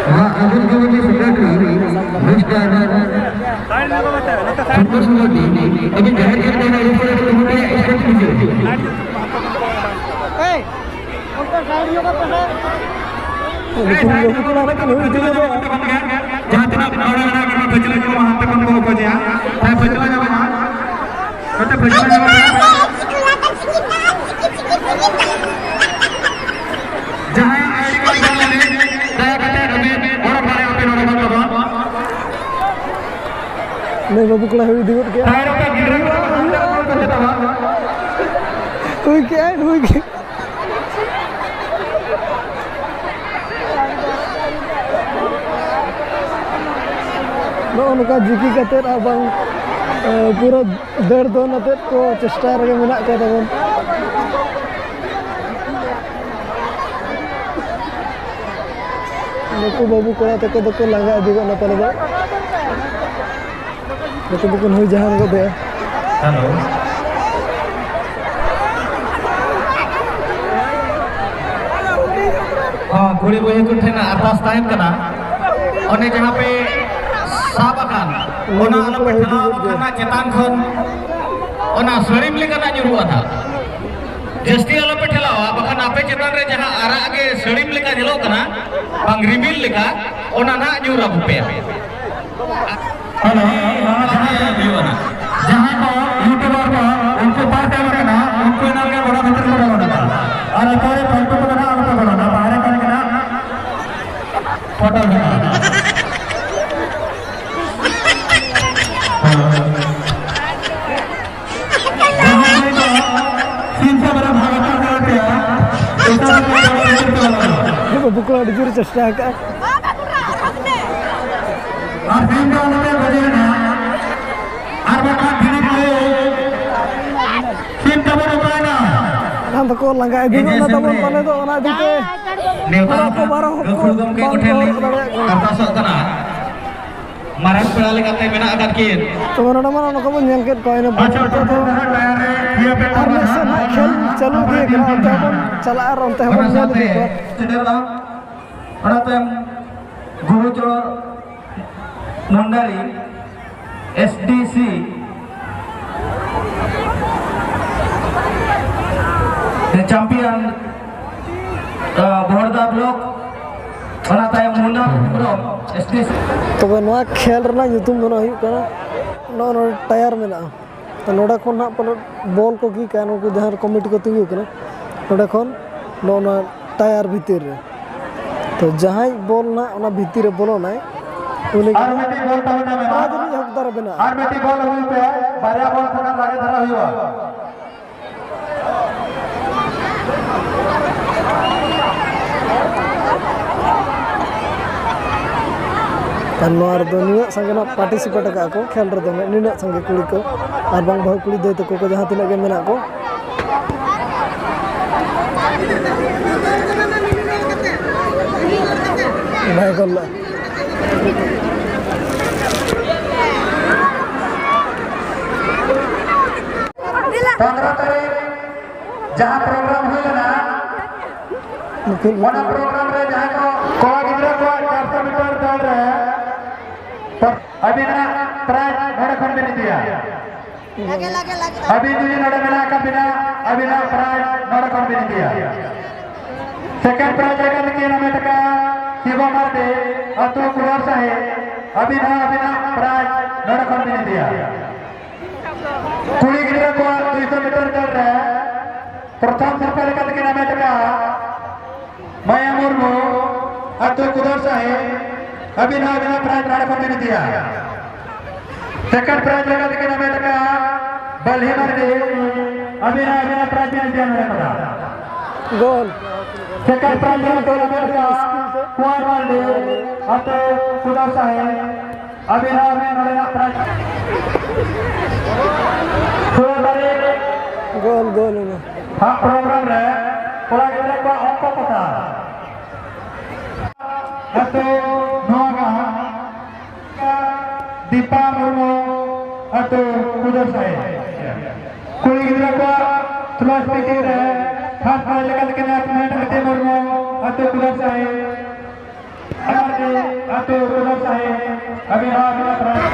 ᱱᱚᱣᱟ ᱟᱹᱫᱤᱢ ᱠᱚᱢᱤᱴᱤ ᱥᱮᱠᱨᱮᱴᱟᱨᱤ ᱢᱤᱥᱴᱟᱨ ᱥᱩᱠᱢᱟ ᱥᱤᱝ ᱢᱟᱨᱰᱤ ᱟᱹᱵᱤᱱ ᱡᱟᱦᱮᱨ ᱜᱮᱴ ᱨᱮ ᱟᱹᱰᱤ ᱩᱥᱟᱹᱨᱟ ᱠᱚᱢᱤᱴᱤ ᱥᱴᱮᱡ ᱨᱮ ᱦᱤᱡᱩᱜᱼᱟ᱾ ᱩᱱᱠᱤᱱ ᱵᱟᱹᱦᱩ ᱠᱚᱲᱟ ᱛᱟᱹᱠᱤᱱ ᱦᱩᱭ ᱤᱫᱤ ᱠᱟᱛᱮ᱾ ᱡᱟᱦᱟᱸ ᱛᱤᱱᱟᱹᱜ ᱦᱚᱲ ᱢᱮᱱᱟᱜ ᱠᱚᱣᱟ, ᱯᱟᱹᱪᱷᱞᱟᱹ ᱧᱚᱜᱚᱜ ᱢᱟ, ᱦᱟᱱᱛᱮ ᱠᱷᱚᱱ ᱠᱚ ᱚᱠᱚᱭ ᱪᱮᱭᱟ᱾ ᱦᱮᱸ, ᱯᱟᱹᱪᱷᱞᱟᱹ ᱧᱚᱜᱚᱜ ᱢᱟ᱾ ᱱᱚᱛᱮ ᱯᱟᱹᱪᱷᱞᱟᱹ ᱧᱚᱜᱚᱜ ᱢᱟ᱾ ᱡᱟᱦᱟᱸᱭᱟᱜ ᱟᱭᱰᱤ ᱠᱟᱨᱰ ᱵᱟᱹᱱᱩᱜ ᱟᱹᱱᱤᱡ, ᱫᱟᱭᱟ ᱠᱟᱛᱮ ᱟᱹᱵᱤᱱ ᱚᱰᱚᱠ ᱫᱟᱲᱮᱭᱟᱜ ᱟᱹᱵᱤᱱ ᱚᱸᱰᱮ ᱠᱷᱚᱱ ᱫᱚ᱾ ᱱᱩᱭ ᱵᱟᱹᱵᱩ ᱠᱚᱲᱟ ᱦᱩᱭ ᱤᱫᱤ ᱜᱚᱫ ᱠᱮᱜᱼᱟ᱾ ᱛᱟᱭᱚᱢ ᱨᱮ ᱜᱤᱫᱽᱨᱟᱹ ᱠᱚ ᱦᱟᱱᱛᱮ ᱠᱷᱚᱱ ᱠᱚ ᱪᱮᱫᱚᱜᱼᱟ᱾ ᱦᱩᱭ ᱠᱮᱜᱼᱟᱭ, ᱦᱩᱭ ᱠᱮᱜᱼᱟᱭ᱾ ᱱᱚᱜᱼᱚ ᱱᱚᱝᱠᱟ ᱡᱤᱠᱤ ᱠᱟᱛᱮᱫ ᱟᱨ ᱵᱟᱝ, ᱮ, ᱯᱩᱨᱟᱹ ᱫᱟᱹᱲ ᱫᱚᱱ ᱟᱛᱮᱫ ᱠᱚ ᱪᱮᱥᱴᱟ ᱨᱮᱜᱮ ᱢᱮᱱᱟᱜ ᱠᱚᱣᱟ ᱛᱟᱵᱚᱱ᱾ ᱱᱩᱠᱩ ᱵᱟᱹᱵᱩ ᱠᱚᱲᱟ ᱛᱟᱠᱚ ᱫᱚᱠᱚ ᱞᱟᱸᱜᱟ ᱤᱫᱤ ᱜᱚᱫ ᱱᱟ ᱯᱟᱞᱮ ᱫᱚ᱾ ᱱᱩᱠᱩ ᱫᱚᱠᱚ ᱱᱩᱭ ᱡᱟᱦᱟᱸ ᱜᱚᱫ ᱮᱭᱟ᱾ ᱦᱮᱞᱳ᱾ ᱦᱚᱸ, ᱠᱩᱲᱤ ᱵᱚᱭᱦᱟ ᱠᱚ ᱴᱷᱮᱱ ᱟᱨᱫᱟᱥ ᱛᱟᱦᱮᱱ ᱠᱟᱱᱟ, ᱚᱱᱮ ᱡᱟᱦᱟᱸ ᱯᱮ ᱥᱟᱵ ᱟᱠᱟᱱ, ᱚᱱᱟ ᱟᱞᱚ ᱯᱮ ᱴᱷᱮᱞᱟᱣᱟ, ᱵᱟᱠᱷᱟᱱ ᱱᱟᱜ ᱪᱮᱛᱟᱱ ᱠᱷᱚᱱ ᱚᱱᱟ ᱥᱟᱹᱲᱤᱢ ᱞᱮᱠᱟᱱᱟᱜ ᱧᱩᱨᱩᱜᱼᱟ ᱱᱟᱜ᱾ ᱡᱟᱹᱥᱛᱤ ᱟᱞᱚ ᱯᱮ ᱴᱷᱮᱞᱟᱣᱟ, ᱵᱟᱠᱷᱟᱱ ᱟᱯᱮ ᱪᱮᱛᱟᱱ ᱨᱮ ᱡᱟᱦᱟᱸ ᱟᱨᱟᱜ ᱜᱮ ᱥᱟᱹᱲᱤᱢ ᱞᱮᱠᱟ ᱧᱮᱞᱚᱜ ᱠᱟᱱᱟ, ᱵᱟᱝ ᱨᱤᱢᱤᱞ ᱞᱮᱠᱟ, ᱚᱱᱟ ᱱᱟᱜ ᱧᱩᱨ ᱟᱹᱜᱩ ᱯᱮᱭᱟ᱾ ᱦᱮᱞᱳ, ᱱᱚᱣᱟ ᱡᱟᱦᱟᱸ ᱦᱩᱭᱩᱜᱼᱟ ᱱᱟᱜ, ᱡᱟᱦᱟᱸᱭ ᱠᱚ ᱭᱩᱴᱩᱵᱟᱨ ᱠᱚ, ᱩᱱᱠᱩ ᱵᱟᱝ ᱛᱟᱦᱮᱸ ᱠᱟᱱᱟ, ᱩᱱᱠᱩ ᱮᱱᱟᱝ ᱜᱮ ᱜᱚᱲᱟ ᱵᱷᱤᱛᱤᱨ ᱠᱚ ᱵᱚᱞᱚᱱᱟ᱾ ᱟᱨ ᱚᱠᱚᱭ ᱯᱷᱟᱞᱛᱩ ᱠᱚᱫᱚ ᱱᱟᱜ ᱟᱞᱚ ᱯᱮ ᱵᱚᱞᱚᱱᱟ, ᱵᱟᱦᱨᱮ ᱠᱷᱚᱱ ᱜᱮ ᱱᱟᱜ ᱯᱷᱳᱴᱳ ᱦᱩᱭᱩᱜᱼᱟ᱾ ᱡᱟᱦᱟᱸᱭ ᱠᱚ ᱥᱤᱢ ᱥᱟᱵ ᱨᱮ ᱵᱷᱟᱜᱽ ᱦᱟᱛᱟᱣ ᱫᱟᱲᱮᱭᱟᱜᱼᱟ, ᱵᱟᱹᱵᱩ ᱠᱚ ᱟᱹᱰᱤ ᱡᱳᱨ ᱪᱮᱥᱴᱟ ᱟᱠᱟᱫᱼᱟ᱾ ᱟᱨ ᱛᱮᱦᱮᱧ ᱫᱚ ᱟᱞᱚᱯᱮ ᱵᱟᱹᱜᱤᱭᱟ ᱱᱟᱦᱟᱜ, ᱟᱨ ᱵᱟᱠᱷᱟᱱ ᱫᱷᱤᱱᱟᱹᱝ ᱦᱤᱞᱳᱜ ᱥᱤᱢ ᱛᱟᱵᱚᱱ ᱚᱠᱟᱭᱮᱱᱟ? ᱮᱱᱠᱷᱟᱱ ᱫᱚᱠᱚ ᱞᱟᱸᱜᱟ ᱤᱫᱤ ᱜᱚᱫ ᱮᱱᱟ ᱛᱟᱵᱚᱱ ᱯᱟᱞᱮ ᱫᱚ, ᱚᱱᱟ ᱤᱫᱤ ᱛᱮ ᱱᱮᱣᱛᱟ ᱦᱚᱲ ᱠᱚ ᱵᱟᱨᱚ ᱦᱚᱲ ᱠᱚ ᱜᱟᱹᱠᱷᱩᱲ ᱜᱚᱢᱠᱮ ᱵᱟᱝ ᱠᱚ ᱠᱚᱴᱷᱮᱱ ᱦᱚᱨᱚᱜ ᱞᱤᱧ ᱫᱟᱲᱮᱭᱟᱜ ᱠᱟᱱᱟ᱾ ᱟᱨᱫᱟᱥᱚᱜ ᱠᱟᱱᱟ, ᱢᱟᱨᱟᱝ ᱯᱮᱲᱟ ᱞᱮᱠᱟᱛᱮ ᱢᱮᱱᱟᱜ ᱟᱠᱟᱫ ᱠᱤᱱ᱾ ᱛᱚᱵᱮ ᱱᱚᱰᱮ ᱢᱟ ᱱᱚᱜᱼᱚ ᱱᱚᱝᱠᱟ ᱵᱚᱱ ᱧᱮᱞ ᱠᱮᱫ ᱠᱚᱣᱟ, ᱤᱱᱟᱹ ᱵᱟᱫ ᱟᱪᱪᱷᱟ, ᱱᱤᱛᱚᱜ ᱫᱚ ᱯᱨᱚᱛᱷᱚᱢ ᱡᱟᱦᱟᱸ ᱴᱟᱭᱟᱨ ᱨᱮ ᱛᱷᱤᱭᱟᱹ ᱯᱮ ᱟᱨ ᱛᱟᱵᱚᱱᱟ ᱢᱤᱫ ᱥᱮᱫ ᱦᱟᱸᱜ ᱱᱟᱦᱟᱜ ᱠᱷᱮᱞ ᱪᱟᱹᱞᱩ ᱤᱫᱤ ᱠᱟᱱᱟ, ᱚᱱᱛᱮ ᱦᱚᱸᱵᱚᱱ ᱪᱟᱞᱟᱜᱼᱟ ᱟᱨ ᱚᱱᱛᱮ ᱦᱚᱸᱵᱚᱱ ᱚᱱᱟ ᱧᱮᱞ ᱥᱟᱶᱛᱮ ᱤᱫᱤ ᱠᱚᱣᱟ᱾ ᱥᱮᱴᱮᱨᱚᱜᱼᱟ᱾ ᱚᱱᱟ ᱛᱟᱭᱚᱢ ᱜᱩᱨᱩ ᱪᱚᱨᱚᱬ ᱢᱩᱱᱰᱟᱨᱤ, ᱮᱥ ᱰᱤ ᱥᱤ, ᱪᱟᱢᱯᱤᱭᱟᱱ, ᱟ, ᱵᱚᱦᱚᱲᱫᱟ ᱵᱞᱚᱠ, ᱚᱱᱟ ᱛᱟᱭᱚᱢ ᱢᱩᱱᱟ ᱦᱮᱢᱵᱨᱚᱢ, ᱮᱥ ᱰᱤ ᱥᱤ᱾ ᱛᱚᱵᱮ ᱱᱚᱣᱟ ᱠᱷᱮᱞ ᱨᱮᱱᱟᱜ ᱧᱩᱛᱩᱢ ᱫᱚ ᱱᱚᱣᱟ ᱦᱩᱭᱩᱜ ᱠᱟᱱᱟ, ᱱᱚᱜᱼᱚ ᱱᱚᱰᱮ ᱴᱟᱭᱟᱨ ᱢᱮᱱᱟᱜᱼᱟ᱾ ᱛᱚ ᱱᱚᱰᱮ ᱠᱷᱚᱱ ᱦᱟᱸᱜ ᱯᱟᱞᱮ ᱵᱚᱞ ᱠᱚ ᱠᱤᱠᱟ, ᱱᱩᱠᱩ ᱡᱟᱦᱟᱸ ᱠᱚᱢᱤᱴᱤ ᱠᱚ ᱛᱤᱸᱜᱩ ᱠᱟᱱᱟ, ᱱᱚᱰᱮ ᱠᱷᱚᱱ ᱱᱚᱜᱼᱚ ᱱᱚᱣᱟ ᱴᱟᱭᱟᱨ ᱵᱷᱤᱛᱤᱨ ᱨᱮ᱾ ᱛᱚ ᱡᱟᱦᱟᱸᱭ ᱵᱚᱞ ᱱᱟᱜ ᱚᱱᱟ ᱵᱷᱤᱛᱤᱨ ᱨᱮ ᱵᱚᱞᱚᱱᱟᱭ, ᱩᱱᱤ ᱜᱮ ᱟᱨ ᱢᱤᱫᱴᱤᱡ ᱵᱚᱞ ᱛᱟᱵᱮᱱᱟ ᱢᱮᱱᱟᱜᱼᱟ᱾ ᱚᱱᱟ ᱫᱚ ᱢᱤᱫ ᱦᱚᱠᱫᱟᱨ ᱵᱮᱱᱟᱜᱼᱟ᱾ ᱟᱨ ᱢᱤᱫᱴᱤᱡ ᱵᱚᱞ ᱟᱹᱜᱩᱭ ᱯᱮ, ᱵᱟᱨᱭᱟ ᱵᱚᱞ ᱛᱷᱚᱲᱟ ᱞᱟᱜᱮ ᱫᱷᱟᱨᱟ ᱦᱩᱭᱩᱜᱼᱟ᱾ ᱟᱨ ᱱᱚᱣᱟ ᱨᱮᱫᱚ ᱱᱤᱱᱟᱹᱜ ᱥᱟᱸᱜᱮ ᱱᱟᱜ ᱯᱟᱨᱴᱤᱥᱤᱯᱮᱴ ᱟᱠᱟᱫ ᱠᱚ ᱠᱷᱮᱞ ᱨᱮᱫᱚ, ᱱᱤᱱᱟᱹᱜ ᱥᱟᱸᱜᱮ ᱠᱩᱲᱤ ᱠᱚ ᱟᱨ ᱵᱟᱝ ᱵᱟᱹᱦᱩ ᱠᱩᱲᱤ ᱫᱟᱹᱭ ᱛᱟᱠᱚ ᱠᱚ ᱡᱟᱦᱟᱸ ᱛᱤᱱᱟᱹᱜ ᱜᱮ ᱢᱮᱱᱟᱜ ᱠᱚ᱾ ᱵᱟᱭ ᱜᱚᱞ ᱞᱮᱫᱼᱟ᱾ ᱯᱚᱱᱨᱚ ᱛᱟᱹᱨᱤᱠᱷ ᱡᱟᱦᱟᱸ ᱯᱨᱳᱜᱨᱟᱢ ᱦᱩᱭ ᱞᱮᱱᱟ, ᱱᱩᱠᱤᱱ ᱚᱱᱟ ᱯᱨᱳᱜᱨᱟᱢ ᱨᱮ ᱡᱟᱦᱟᱸᱭ ᱠᱚ ᱠᱚᱲᱟ ᱜᱤᱫᱽᱨᱟᱹ ᱠᱚᱣᱟᱜ ᱪᱟᱨᱥᱚ ᱢᱤᱴᱟᱨ ᱫᱟᱹᱲ ᱨᱮ ᱟᱹᱵᱤᱱᱟᱜ ᱯᱨᱟᱭᱤᱡᱽ ᱱᱚᱰᱮ ᱠᱷᱚᱱ ᱵᱤᱱ ᱤᱫᱤᱭᱟ᱾ ᱟᱹᱵᱤᱱ ᱡᱩᱫᱤ ᱱᱚᱰᱮ ᱢᱮᱱᱟᱜ ᱟᱠᱟᱫ ᱵᱤᱱᱟ, ᱟᱹᱵᱤᱱᱟᱜ ᱯᱨᱟᱭᱤᱡᱽ ᱱᱚᱰᱮ ᱠᱷᱚᱱ ᱵᱤᱱ ᱤᱫᱤᱭᱟ᱾ ᱥᱮᱠᱮᱱᱰ ᱯᱨᱟᱭᱤᱡᱽ ᱞᱮᱠᱟ ᱛᱮᱠᱤᱱ ᱦᱟᱢᱮᱴ ᱟᱠᱟᱫ ᱥᱤᱵᱚ ᱢᱟᱨᱰᱤ, ᱟᱹᱛᱩ ᱠᱩᱲᱟᱨ ᱥᱟᱹᱦᱤ, ᱟᱹᱵᱤᱱ ᱦᱚᱸ ᱟᱹᱵᱤᱱᱟᱜ ᱯᱨᱟᱭᱤᱡᱽ ᱱᱚᱰᱮ ᱠᱷᱚᱱ ᱵᱤᱱ ᱤᱫᱤᱭᱟ᱾ ᱠᱩᱲᱤ ᱜᱤᱫᱽᱨᱟᱹ ᱠᱚᱣᱟᱜ ᱫᱩᱭᱥᱚ ᱢᱤᱴᱟᱨ ᱫᱟᱹᱲ ᱨᱮ ᱯᱨᱚᱛᱷᱚᱢ ᱥᱤᱨᱯᱟᱹ ᱞᱮᱠᱟ ᱛᱮᱠᱤᱱ ᱦᱟᱢᱮᱴ ᱟᱠᱟᱫ ᱢᱟᱭᱟ ᱢᱩᱨᱢᱩ, ᱟᱹᱛᱩ ᱠᱩᱫᱟᱨ ᱥᱟᱹᱦᱤ, ᱟᱹᱵᱤᱱ ᱦᱚᱸ ᱟᱹᱵᱤᱱᱟᱜ ᱯᱨᱟᱭᱤᱡᱽ ᱱᱚᱰᱮ ᱠᱷᱚᱱ ᱵᱤᱱ ᱤᱫᱤᱭᱟ᱾ ᱥᱮᱠᱮᱱᱰ ᱯᱨᱟᱭᱤᱡᱽ ᱞᱮᱠᱟ ᱛᱮᱠᱤᱱ ᱦᱟᱢᱮᱴ ᱟᱠᱟᱫ ᱵᱟᱞᱦᱤ ᱢᱟᱨᱰᱤ, ᱟᱹᱵᱤᱱ ᱦᱚᱸ ᱟᱹᱵᱤᱱᱟᱜ ᱯᱨᱟᱭᱤᱡᱽ ᱵᱤᱱ ᱤᱫᱤᱭᱟ ᱱᱚᱰᱮ ᱠᱷᱚᱱᱟᱜ᱾ ᱜᱳᱞ᱾ ᱥᱮᱠᱮᱱᱰ ᱯᱨᱟᱭᱤᱡᱽ ᱨᱮ ᱜᱳᱞ ᱠᱮᱫᱟ ᱠᱩᱸᱣᱟᱨ ᱢᱟᱨᱰᱤ, ᱟᱹᱛᱩ ᱠᱩᱫᱟᱥᱟᱦᱤ᱾ ᱟᱹᱵᱤᱱ ᱦᱚᱸ ᱟᱹᱵᱤᱱ ᱱᱚᱰᱮᱱᱟᱜ ᱯᱨᱟᱭᱤᱡᱽ᱾ ᱥᱳᱞᱳ ᱛᱟᱹᱨᱤᱠᱷ ᱜᱳᱞ, ᱜᱳᱞ ᱮᱱᱟ᱾ ᱦᱟᱜ ᱯᱨᱳᱜᱨᱟᱢ ᱨᱮ ᱠᱚᱲᱟ ᱜᱤᱫᱽᱨᱟᱹ ᱠᱚᱣᱟᱜ ᱚᱝᱠᱚ ᱠᱚᱛᱟ᱾ ᱟᱹᱛᱩ ᱱᱚᱣᱟ ᱫᱤᱯᱟ ᱢᱩᱨᱢᱩ, ᱟᱹᱛᱩ ᱠᱩᱫᱟᱥᱟᱦᱤ᱾ ᱠᱩᱲᱤ ᱜᱤᱫᱽᱨᱟᱹ ᱠᱚᱣᱟᱜ ᱥᱞᱚ ᱥᱯᱤᱠᱤᱝ ᱨᱮ ᱯᱷᱟᱥᱴ ᱯᱨᱟᱭᱤᱡᱽ ᱞᱮᱠᱟᱛᱮ ᱠᱤᱱ ᱦᱟᱢᱮᱴ ᱠᱮᱫᱟ ᱢᱩᱨᱢᱩ, ᱟᱹᱛᱩ ᱠᱩᱫᱟᱥᱟᱦᱤ᱾ ᱟᱹᱛᱩ ᱠᱩᱫᱟᱥᱟᱦᱤ, ᱟᱹᱵᱤᱱ ᱦᱚᱸ ᱟᱹᱵᱤᱱᱟᱜ ᱯᱨᱟᱭᱤᱡᱽ᱾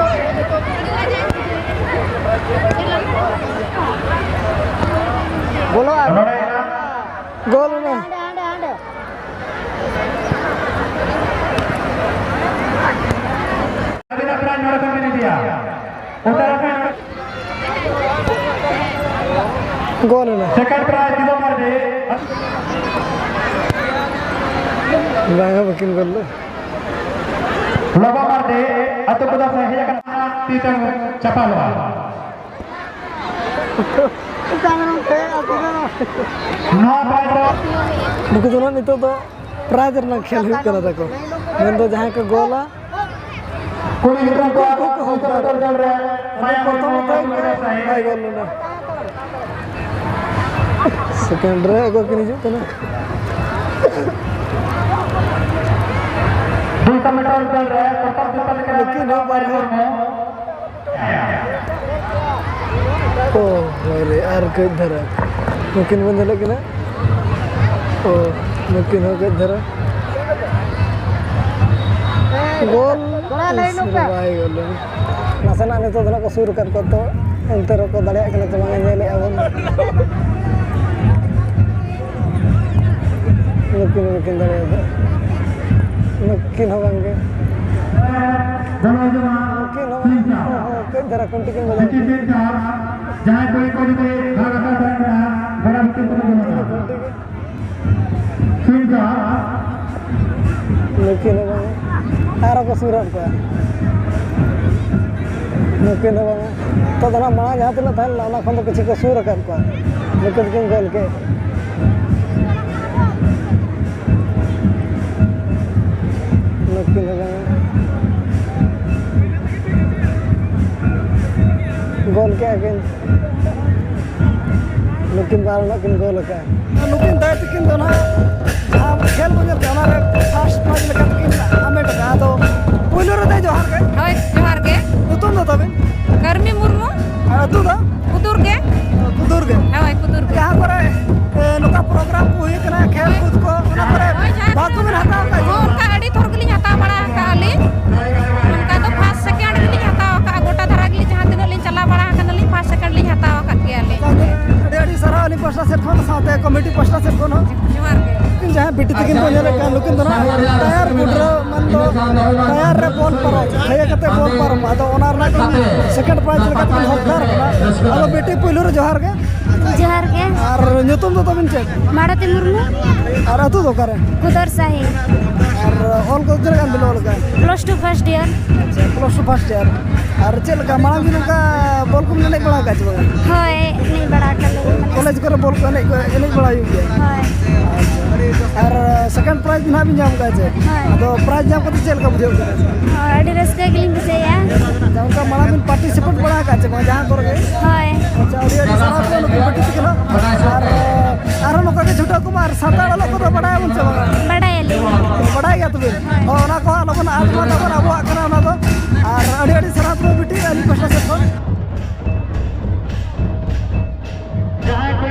ᱵᱚᱞᱚ ᱟᱨ ᱱᱚᱰᱮ ᱜᱳᱞ ᱮᱱᱟ᱾ ᱟᱹᱵᱤᱱᱟᱜ ᱯᱨᱟᱭᱤᱡᱽ ᱱᱚᱰᱮ ᱠᱷᱚᱱ ᱵᱤᱱ ᱤᱫᱤᱭᱟ᱾ ᱩᱛᱛᱚᱨᱟᱠᱷᱚᱸᱰ᱾ ᱜᱳᱞ ᱮᱱᱟ᱾ ᱥᱮᱠᱮᱱᱰ ᱯᱨᱟᱭᱤᱡᱽ ᱫᱤᱞᱚ ᱢᱟᱨᱰᱤ᱾ ᱵᱟᱝᱟ, ᱵᱟᱹᱠᱤᱱ ᱜᱳᱞ ᱞᱮᱫ᱾ ᱞᱚᱵᱚ ᱢᱟᱨᱰᱤ, ᱟᱹᱛᱩ ᱠᱚᱫᱚ ᱥᱮ ᱦᱮᱡ ᱟᱠᱟᱱᱟ, ᱛᱤ ᱛᱮ ᱪᱟᱯᱟᱞᱚᱜᱼᱟ᱾ ᱱᱚᱣᱟ ᱯᱨᱟᱭᱤᱡᱽ ᱫᱚ ᱱᱩᱠᱩ ᱫᱚ ᱱᱟᱜ ᱱᱤᱛᱚᱜ ᱫᱚ ᱯᱨᱟᱭᱤᱡᱽ ᱨᱮᱱᱟᱜ ᱠᱷᱮᱞ ᱦᱩᱭᱩᱜ ᱠᱟᱱᱟ ᱛᱟᱠᱚ᱾ ᱢᱮᱱᱫᱚ ᱡᱟᱦᱟᱸᱭ ᱠᱚ ᱜᱳᱞᱟ, ᱠᱩᱲᱤ ᱜᱤᱫᱽᱨᱟᱹ ᱠᱚᱣᱟᱜ ᱩᱱᱠᱩ ᱠᱚ ᱦᱚᱸ ᱯᱨᱟᱭᱤᱡᱽ᱾ ᱩᱱᱤ ᱯᱨᱚᱛᱷᱚᱢ ᱚᱠᱚᱭ ᱵᱟᱭ ᱜᱳᱞ ᱞᱮᱱᱟ᱾ ᱥᱮᱠᱮᱱᱰ ᱨᱮ ᱚᱠᱚᱭ ᱠᱤᱱ ᱦᱤᱡᱩᱜ ᱠᱟᱱᱟ? ᱫᱩᱭᱥᱚ ᱢᱤᱴᱟᱨ ᱫᱟᱹᱲ ᱨᱮ ᱯᱨᱚᱛᱷᱚᱢ ᱥᱤᱨᱯᱟᱹ ᱞᱮᱠᱟ ᱱᱩᱠᱤᱱ ᱦᱚᱸ ᱵᱟᱨ ᱦᱚᱲ᱾ ᱚ, ᱦᱳᱭ ᱨᱮ, ᱟᱨ ᱠᱟᱹᱡ ᱫᱷᱟᱨᱟ᱾ ᱱᱩᱠᱤᱱ ᱵᱚᱱ ᱧᱮᱞᱮᱫ ᱠᱤᱱᱟ᱾ ᱚ, ᱱᱩᱠᱤᱱ ᱦᱚᱸ ᱠᱟᱹᱡ ᱫᱷᱟᱨᱟ᱾ ᱜᱳᱞ᱾ ᱤᱥ, ᱵᱟᱭ ᱜᱳᱞ ᱞᱮᱱᱟ᱾ ᱱᱟᱥᱮᱱᱟᱜ ᱱᱤᱛᱚᱜ ᱫᱚ ᱱᱟᱜ ᱠᱚ ᱥᱩᱨ ᱟᱠᱟᱫ ᱠᱚᱣᱟ, ᱛᱚ ᱮᱱᱛᱮ ᱨᱮᱦᱚᱸ ᱠᱚ ᱫᱟᱲᱮᱭᱟᱜ ᱠᱟᱱᱟ ᱥᱮ ᱵᱟᱝ, ᱧᱮᱞᱮᱫᱼᱟ ᱵᱚᱱ᱾ ᱱᱩᱠᱤᱱ ᱦᱚᱸ ᱵᱟᱹᱠᱤᱱ ᱫᱟᱲᱮᱭᱟᱫᱟ᱾ ᱱᱩᱠᱤᱱ ᱦᱚᱸ ᱵᱟᱝᱜᱮ᱾ ᱱᱩᱠᱤᱱ ᱦᱚᱸ ᱵᱟᱝ᱾ ᱦᱚᱸ, ᱠᱟᱹᱡ ᱫᱷᱟᱨᱟ ᱠᱷᱩᱱᱴᱤ ᱠᱤᱱ ᱵᱟᱡᱟᱣ ᱠᱮᱫᱟ᱾ ᱡᱟᱦᱟᱸᱭ ᱠᱩᱲᱤ ᱠᱚ ᱡᱩᱫᱤ ᱵᱷᱟᱜᱽ ᱦᱟᱛᱟᱣ ᱥᱟᱱᱟᱭᱮᱫ ᱵᱮᱱᱟ, ᱜᱚᱲᱟ ᱵᱷᱤᱛᱤᱨ ᱠᱚᱨᱮ ᱵᱚᱞᱚᱱᱟ᱾ ᱠᱷᱩᱱᱴᱤ ᱜᱮ᱾ ᱥᱤᱢ ᱥᱟᱨ᱾ ᱱᱩᱠᱤᱱ ᱦᱚᱸ ᱵᱟᱝ᱾ ᱟᱨᱚ ᱠᱚ ᱥᱩᱨ ᱟᱫ ᱠᱚᱣᱟ᱾ ᱱᱩᱠᱤᱱ ᱦᱚᱸ ᱵᱟᱝᱟ᱾ ᱱᱤᱛᱚᱜ ᱫᱚ ᱱᱟᱜ ᱢᱟᱲᱟᱝ ᱡᱟᱦᱟᱸ ᱛᱤᱱᱟᱹᱜ ᱛᱟᱦᱮᱸ ᱞᱮᱱᱟ, ᱚᱱᱟ ᱠᱷᱚᱱ ᱫᱚ ᱠᱤᱪᱷᱩ ᱠᱚ ᱥᱩᱨ ᱟᱠᱟᱫ ᱠᱚᱣᱟ᱾ ᱱᱩᱠᱤᱱ ᱠᱤᱱ ᱜᱳᱞ ᱠᱮᱫ᱾ ᱜᱳᱞ ᱠᱮᱜᱼᱟ ᱠᱤᱱ᱾ ᱱᱩᱠᱤᱱ ᱵᱟᱨ ᱦᱚᱲ ᱠᱤᱱ ᱜᱳᱞ ᱟᱠᱟᱫᱼᱟ᱾ ᱱᱩᱠᱤᱱ ᱫᱟᱹᱭ ᱛᱟᱹᱠᱤᱱ ᱫᱚ ᱱᱟᱦᱟᱜ ᱡᱟᱦᱟᱸ ᱠᱷᱮᱞ ᱠᱚ ᱧᱮᱞ ᱠᱮᱜᱼᱟ, ᱚᱱᱟ ᱨᱮ ᱯᱷᱟᱥᱴ ᱯᱨᱟᱭᱤᱡᱽ ᱞᱮᱠᱟ ᱛᱮᱠᱤᱱ ᱦᱟᱢᱮᱴ ᱟᱠᱟᱫᱼᱟ᱾ ᱟᱫᱚ ᱯᱳᱭᱞᱳ ᱨᱮ ᱫᱟᱹᱭ, ᱡᱚᱦᱟᱨ ᱜᱮ᱾ ᱦᱳᱭ, ᱡᱚᱦᱟᱨ ᱜᱮ᱾ ᱧᱩᱛᱩᱢ ᱫᱚ ᱛᱟᱵᱤᱱ? ᱠᱟᱹᱨᱢᱤ ᱢᱩᱨᱢᱩ᱾ ᱟᱨ ᱟᱹᱛᱩ ᱫᱚ? ᱠᱩᱫᱩᱨ ᱜᱮ᱾ ᱠᱩᱫᱩᱨ ᱜᱮ? ᱦᱳᱭ, ᱠᱩᱫᱩᱨ ᱜᱮ᱾ ᱡᱟᱦᱟᱸ ᱠᱚᱨᱮ, ᱮ, ᱱᱚᱝᱠᱟ ᱯᱨᱳᱜᱨᱟᱢ ᱠᱚ ᱦᱩᱭ ᱠᱟᱱᱟ, ᱠᱷᱮᱞ ᱠᱩᱫ ᱠᱚ, ᱚᱱᱟ ᱠᱚᱨᱮ ᱦᱳᱭ, ᱡᱟᱦᱟᱸ ᱵᱷᱟᱜᱽ ᱠᱚᱵᱤᱱ ᱦᱟᱛᱟᱣ ᱟᱠᱟᱫ ᱜᱮᱭᱟ? ᱦᱚᱸ, ᱚᱱᱠᱟ ᱟᱹᱰᱤ ᱛᱷᱚᱨ ᱜᱮᱞᱤᱧ ᱦᱟᱛᱟᱣ ᱵᱟᱲᱟ ᱟᱠᱟᱫᱼᱟ ᱞᱤᱧ᱾ ᱚᱱᱠᱟ ᱫᱚ ᱯᱷᱟᱥᱴ, ᱥᱮᱠᱮᱱᱰ ᱜᱮᱞᱤᱧ ᱦᱟᱛᱟᱣ ᱟᱠᱟᱫᱼᱟ᱾ ᱜᱚᱴᱟ ᱫᱷᱟᱨᱟ ᱜᱮᱞᱤᱧ, ᱡᱟᱦᱟᱸ ᱛᱤᱱᱟᱹᱜ ᱞᱤᱧ ᱪᱟᱞᱟᱣ ᱵᱟᱲᱟ ᱟᱠᱟᱱᱟᱞᱤᱧ, ᱯᱷᱟᱥᱴ, ᱥᱮᱠᱮᱱᱰ ᱞᱤᱧ ᱦᱟᱛᱟᱣ ᱟᱠᱟᱫ ᱜᱮᱭᱟ ᱞᱤᱧ᱾ ᱟᱹᱰᱤ, ᱟᱹᱰᱤ ᱥᱟᱨᱦᱟᱣ ᱟᱹᱞᱤᱧ ᱯᱟᱥᱴᱟ ᱥᱮᱫ ᱠᱷᱚᱱ, ᱥᱟᱶᱛᱮ ᱠᱚᱢᱤᱴᱤ ᱯᱟᱥᱴᱟ ᱥᱮᱫ ᱠᱷᱚᱱ ᱦᱚᱸ᱾ ᱡᱚᱦᱟᱨ ᱜᱮ᱾ ᱩᱱᱠᱤᱱ ᱡᱟᱦᱟᱸᱭ ᱵᱤᱴᱤ ᱛᱟᱹᱠᱤᱱ ᱠᱚ ᱧᱮᱞᱮᱫ ᱠᱟᱱ, ᱱᱩᱠᱤᱱ ᱫᱚ ᱱᱟᱦᱟᱜ ᱴᱟᱭᱟᱨ ᱜᱩᱰᱨᱟᱹ, ᱢᱮᱱᱫᱚ ᱴᱟᱭᱟᱨ ᱨᱮ ᱵᱚᱞ ᱯᱟᱨᱚᱢ, ᱴᱷᱟᱹᱭᱟᱹ ᱠᱟᱛᱮ ᱵᱚᱞ ᱯᱟᱨᱚᱢ, ᱟᱫᱚ ᱚᱱᱟ ᱨᱮᱱᱟᱜ ᱠᱤᱱ ᱥᱮᱠᱮᱱᱰ ᱯᱨᱟᱭᱤᱡᱽ ᱞᱮᱠᱟ ᱛᱮᱠᱤᱱ ᱦᱚᱠᱫᱟᱨ ᱠᱟᱱᱟ᱾ ᱟᱫᱚ ᱵᱤᱴᱤ, ᱯᱩᱭᱞᱩ ᱨᱮ ᱡᱚᱦᱟᱨ ᱜᱮ᱾ ᱡᱚᱦᱟᱨ ᱜᱮ᱾ ᱟᱨ ᱧᱩᱛᱩᱢ ᱫᱚ ᱛᱟᱵᱤᱱ ᱪᱮᱫ? ᱢᱟᱲᱚᱛᱤ ᱢᱩᱨᱢᱩ᱾ ᱟᱨ ᱟᱹᱛᱩ ᱫᱚ ᱚᱠᱟᱨᱮ? ᱠᱩᱫᱚᱨ ᱥᱟᱹᱦᱤ᱾ ᱟᱨ ᱚᱞ ᱠᱚᱫᱚ ᱛᱤᱱᱟᱹᱜ ᱜᱟᱱ ᱵᱤᱱ ᱚᱞ ᱟᱠᱟᱫᱼᱟ? Plus two first year. ᱟᱪᱪᱷᱟ, ᱯᱞᱟᱥ ᱴᱩ ᱯᱷᱟᱥᱴ ᱤᱭᱟᱨ᱾ ᱟᱨ ᱪᱮᱫ ᱞᱮᱠᱟ, ᱢᱟᱲᱟᱝ ᱵᱤᱱ ᱚᱱᱠᱟ ᱵᱚᱞ ᱠᱚᱵᱤᱱ ᱮᱱᱮᱡ ᱵᱟᱲᱟ ᱟᱠᱟᱫ ᱪᱮ ᱵᱟᱝᱟ? ᱦᱳᱭ, ᱮᱱᱮᱡ ᱵᱟᱲᱟ ᱟᱠᱟᱫ ᱞᱤᱧ, ᱢᱟᱱᱮ ᱠᱚᱞᱮᱡᱽ ᱠᱚᱨᱮ ᱵᱚᱞ ᱠᱚ ᱮᱱᱮᱡ ᱠᱚ, ᱮᱱᱮᱡ ᱵᱟᱲᱟ ᱦᱩᱭᱩᱜ ᱜᱮᱭᱟ? ᱦᱳᱭ᱾ ᱟᱪᱪᱷᱟ᱾ ᱟᱨ ᱥᱮᱠᱮᱱᱰ ᱯᱨᱟᱭᱤᱡᱽ ᱱᱟᱦᱟᱜ ᱵᱤᱱ ᱧᱟᱢ ᱠᱟᱜᱼᱟ ᱪᱮ? ᱦᱳᱭ᱾ ᱟᱫᱚ ᱯᱨᱟᱭᱤᱡᱽ ᱧᱟᱢ ᱠᱟᱛᱮ ᱪᱮᱫ ᱞᱮᱠᱟ ᱵᱩᱡᱷᱟᱹᱣ ᱠᱮᱫᱟ? ᱦᱳᱭ, ᱟᱹᱰᱤ ᱨᱟᱹᱥᱠᱟᱹ ᱜᱮᱞᱤᱧ ᱵᱩᱡᱷᱟᱹᱣᱮᱫᱼᱟ᱾ ᱟᱪᱪᱷᱟ, ᱚᱱᱠᱟ ᱢᱟᱲᱟᱝ ᱵᱤᱱ ᱯᱟᱨᱴᱤᱥᱤᱯᱮᱴ ᱵᱟᱲᱟ ᱟᱠᱟᱫ ᱪᱮ ᱵᱟᱝ ᱡᱟᱦᱟᱸ ᱠᱚᱨᱮ ᱜᱮ? ᱦᱳᱭ᱾ ᱟᱪᱪᱷᱟ, ᱟᱹᱰᱤ ᱟᱹᱰᱤ ᱥᱟᱨᱦᱟᱣ ᱛᱟᱦᱮᱱᱟ ᱱᱩᱠᱤᱱ ᱵᱤᱴᱤ ᱛᱟᱹᱠᱤᱱ ᱦᱚᱸ᱾ ᱟᱨ ᱟᱨᱦᱚᱸ ᱱᱚᱝᱠᱟ ᱜᱮ ᱪᱷᱩᱴᱟᱹᱣ ᱠᱚᱢᱟ᱾ ᱟᱨ ᱥᱟᱱᱛᱟᱲ ᱚᱞᱚᱜ ᱠᱚᱫᱚ ᱵᱟᱲᱟᱭᱟᱵᱚᱱ ᱪᱮ ᱵᱟᱝᱟ? ᱵᱟᱲᱟᱭᱟᱞᱤᱧ᱾ ᱵᱟᱲᱟᱭ ᱜᱮᱭᱟ ᱛᱚᱵᱮ? ᱦᱳᱭ, ᱚᱱᱟ ᱠᱚ ᱟᱞᱚᱵᱚᱱ ᱟᱫ ᱢᱟ ᱛᱟᱵᱚᱱ, ᱟᱵᱚᱣᱟᱜ ᱠᱟᱱᱟ ᱚᱱᱟ ᱫᱚ᱾ ᱟᱨ ᱟᱹᱰᱤ ᱟᱹᱰᱤ ᱥᱟᱨᱦᱟᱣ ᱛᱟᱵᱚᱱ ᱵᱤᱴᱤ, ᱟᱹᱞᱤᱧ ᱯᱟᱥᱴᱟ ᱥᱮᱫ ᱠᱷᱚᱱ᱾ ᱡᱟᱦᱟᱸᱭ ᱠᱚ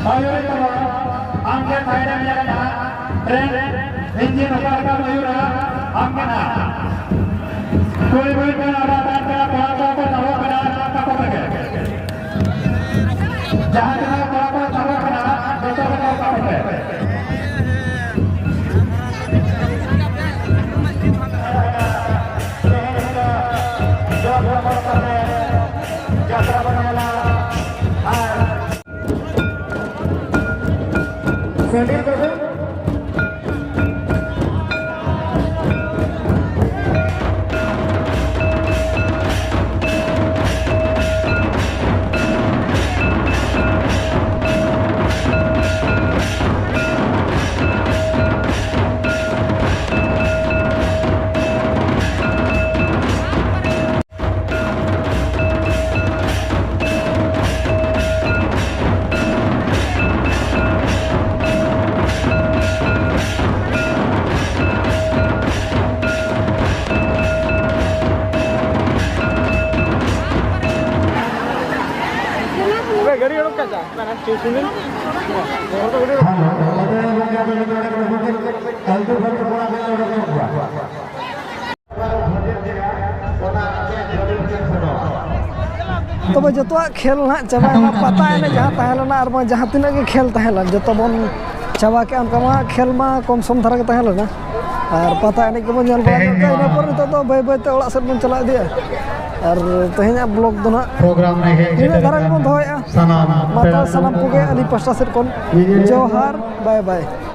ᱦᱳᱭ, ᱦᱳᱭ, ᱛᱚ, ᱟᱢ ᱜᱮ ᱥᱟᱭᱤᱰ ᱨᱮ ᱢᱮᱱᱟᱜ ᱢᱮᱭᱟ, ᱴᱨᱮᱱ ᱤᱧᱡᱤᱱ ᱚᱠᱟ ᱞᱮᱠᱟ ᱢᱚᱭᱩᱨᱟ, ᱟᱢ ᱜᱮ ᱱᱟᱦᱟᱜ᱾ ᱠᱩᱲᱤ ᱠᱩᱲᱤ ᱯᱮ ᱟᱨ ᱟᱨ ᱯᱮ ᱠᱚᱲᱟ ᱠᱚ ᱠᱚ ᱥᱟᱵᱚᱜ ᱠᱟᱱᱟ, ᱥᱟᱵ ᱠᱟᱠᱚ ᱯᱮ᱾ ᱡᱟᱦᱟᱸ ᱛᱤᱱᱟᱹᱜ ᱠᱚᱲᱟ ᱠᱚ ᱥᱟᱵᱚᱜ ᱠᱟᱱᱟ, ᱡᱚᱛᱚ ᱠᱚ ᱥᱟᱵ ᱠᱟᱠᱚ ᱯᱮ᱾ ᱡᱟᱛᱨᱟ ᱵᱚᱱ ᱧᱮᱞᱟ ᱟᱨ ᱥᱟᱺᱰᱤ ᱵᱟᱹᱵᱩ᱾ ᱜᱟᱹᱰᱤ ᱚᱰᱚᱠ ᱠᱟᱜ ᱪᱟ᱾ ᱦᱮᱞᱳ, ᱚᱸᱰᱮ ᱜᱚᱝᱠᱮ ᱟᱯᱮ ᱱᱚᱰᱮ ᱠᱷᱚᱱ ᱟᱞᱛᱩ ᱯᱷᱟᱞᱛᱩ ᱠᱚᱲᱟ ᱯᱮ ᱚᱰᱚᱠ ᱠᱚᱣᱟ᱾ ᱛᱚᱵᱮ ᱡᱚᱛᱚᱣᱟᱜ ᱠᱷᱮᱞ ᱱᱟᱦᱟᱜ ᱪᱟᱵᱟᱭᱮᱱᱟ, ᱯᱟᱛᱟ ᱮᱱᱮᱡ ᱡᱟᱦᱟᱸ ᱛᱟᱦᱮᱸ ᱞᱮᱱᱟ ᱟᱨ ᱵᱟᱝ ᱡᱟᱦᱟᱸ ᱛᱤᱱᱟᱹᱜ ᱜᱮ ᱠᱷᱮᱞ ᱛᱟᱦᱮᱸ ᱞᱮᱱ, ᱡᱚᱛᱚ ᱵᱚᱱ ᱪᱟᱵᱟ ᱠᱮᱜᱼᱟ᱾ ᱚᱱᱠᱟ ᱢᱟ ᱠᱷᱮᱞ ᱢᱟ ᱠᱚᱢ ᱥᱚᱢ ᱫᱷᱟᱨᱟ ᱜᱮ ᱛᱟᱦᱮᱸ ᱞᱮᱱᱟ ᱟᱨ ᱯᱟᱛᱟ ᱮᱱᱮᱡ ᱠᱚᱵᱚᱱ ᱧᱮᱞ ᱵᱟᱲᱟ ᱧᱚᱜ ᱠᱮᱜᱼᱟ᱾ ᱤᱱᱟᱹ ᱯᱚᱨ ᱱᱤᱛᱚᱜ ᱫᱚ ᱵᱟᱹᱭ ᱵᱟᱹᱭ ᱛᱮ ᱚᱲᱟᱜ ᱥᱮᱫ ᱵᱚᱱ ᱪᱟᱞᱟᱣ ᱤᱫᱤᱜᱼᱟ᱾ ᱟᱨ ᱛᱮᱦᱮᱧᱟᱜ ᱵᱞᱚᱜ ᱫᱚ ᱱᱟᱦᱟᱜ ᱯᱨᱳᱜᱨᱟᱢ ᱨᱮ ᱦᱮᱡ ᱱᱤᱱᱟᱹᱜ ᱥᱮᱴᱮᱨ ᱫᱷᱟᱨᱟ ᱟᱠᱟᱱ ᱜᱮᱵᱚᱱ ᱫᱚᱦᱚᱭᱮᱜᱼᱟ᱾ ᱥᱟᱱᱟᱢ ᱢᱟ ᱯᱮᱲᱟ ᱛᱚᱵᱮ ᱥᱟᱱᱟᱢ ᱠᱚᱜᱮ ᱟᱹᱞᱤᱧ ᱯᱟᱥᱴᱟ ᱥᱮᱫ ᱠᱷᱚᱱ ᱡᱚᱦᱟᱨ, ᱵᱟᱭ ᱵᱟᱭ᱾